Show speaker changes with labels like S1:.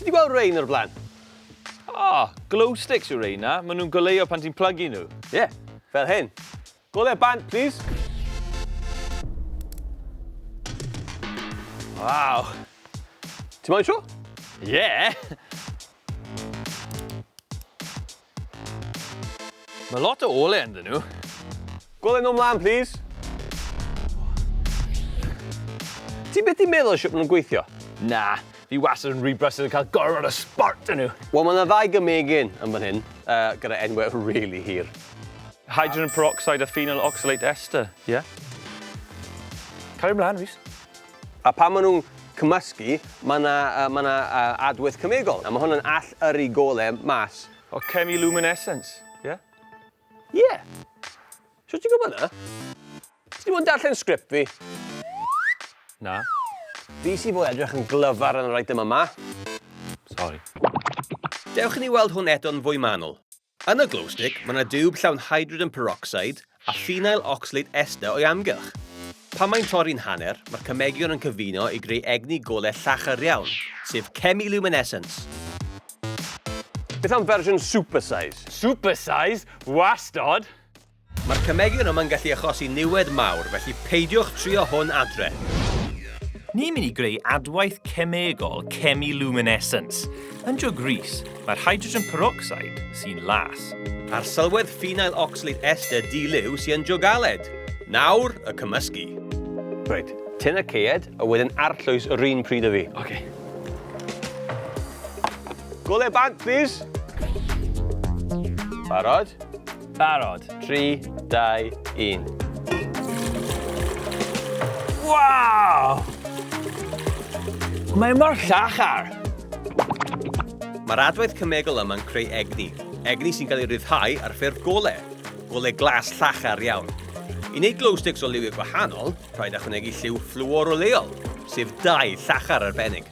S1: Ti 'di gweld rein o'r blaen?
S2: O, glow sticks yw reina. Maen nhw'n goleuo pan ti'n plygu nhw.
S1: Ie, yeah, fel hyn. Golau bant, please.
S2: Waw.
S1: Ti moyn tro?
S2: Ie. Yeah. Mae lot o ole ynddyn nhw.
S1: Golau nhw mlaen, please. Ti beth i'n meddwl sut maen nhw'n gweithio?
S2: Na, fi wastad yn rhy brysur yn cael gormod o sbort yn nhw.
S1: Wel, mae yna ddau gymegyn yn fan hyn, gyda enwau really hir.
S2: Hydrogen peroxide a phenyl oxalate ester, ie? Yeah? Cario ymlaen, Rhys.
S1: A pan maen nhw'n cymysgu, mae yna uh, ma uh, adwaith cemegol. A mae hwn yn all yrru golau mas.
S2: O chemiluminescence, ie? Yeah?
S1: Ie. Yeah. Sut ti'n gwybod na? Ti wedi bod yn darllen sgript fi?
S2: Na.
S1: Fi sy'n fod edrych yn glyfar yn yr eitem yma.
S2: Sorry.
S1: Dewch i ni weld hwn eto'n fwy manwl. Yn y glow stick, mae yna diwb llawn hydrogen peroxide a phenyl oxalate ester o'i amgylch. Pan mae'n torri'n hanner, mae'r cemegion yn cyfuno i greu egni golau llachar iawn, sef chemiluminescence. Beth am fersiwn super size?
S2: Super size? Wastod!
S1: Mae'r cemegion yma'n gallu achosi niwed mawr, felly peidiwch trio hwn adre.
S2: Ni'n mynd i greu adwaith cemegol chemiluminescence. Yn Joe Grease, mae'r hydrogen peroxide sy'n las.
S1: A'r sylwedd phenyl oxalate ester di-liw sy yn Joe Galed. Nawr, y cymysgu. Reit, tyn y caead, a wedyn arllwys yr un pryd â fi.
S2: Oce.
S1: Golau bant, please. Barod?
S2: Barod.
S1: 3, 2, 1.
S2: Waw! Mae mor llachar!
S1: Mae'r adwaith cemegol yma'n creu egni. Egni sy'n cael ei ryddhau ar ffurf golau. Golau glas llachar iawn. I wneud glow sticks o liwiau gwahanol, rhaid ychwanegu lliw fflworoleuol, sef dau llachar arbennig.